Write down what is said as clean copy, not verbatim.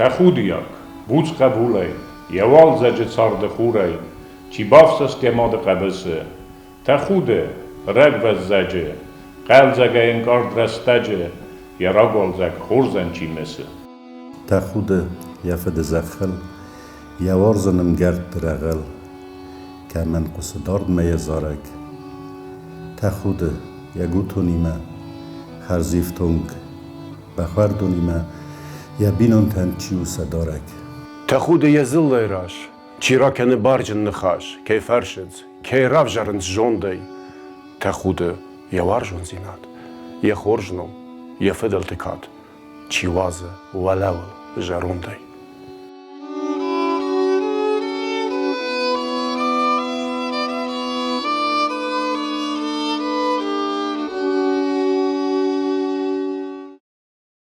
Тӕхудиаг, буц хъӕбулӕй, йӕ уалдзӕджы царды хурӕй чи бафсӕст йӕ мады хъӕбысы. Тӕхуды, рагвӕззӕджы, хъӕлдзӕгӕй ӕнкъард рӕстӕджы йӕ рагуалдзӕг хорзӕн чи мысы. Тӕхуды, йӕ фыды зӕххыл, йӕ уарзон ӕмгӕртты рӕгъыл, кӕмӕн хъуысы дардмӕ йӕ зарӕг. Тӕхуды, йӕ гутонимӕ, хӕрзифтонг бӕхуӕрдонимӕ йӕ бинонтӕн чи у сӕ дарӕг. Тӕхуды йӕ дзыллӕйы раз, чи ракӕны барджын ныхас, кӕй фӕрсынц, кӕй равзарынц зондӕй. Тӕхуды йӕ уарзондзинад, йӕ хорз ном, йӕ фыдӕлты кад чи уадзы уӕлӕуыл зӕрондӕй.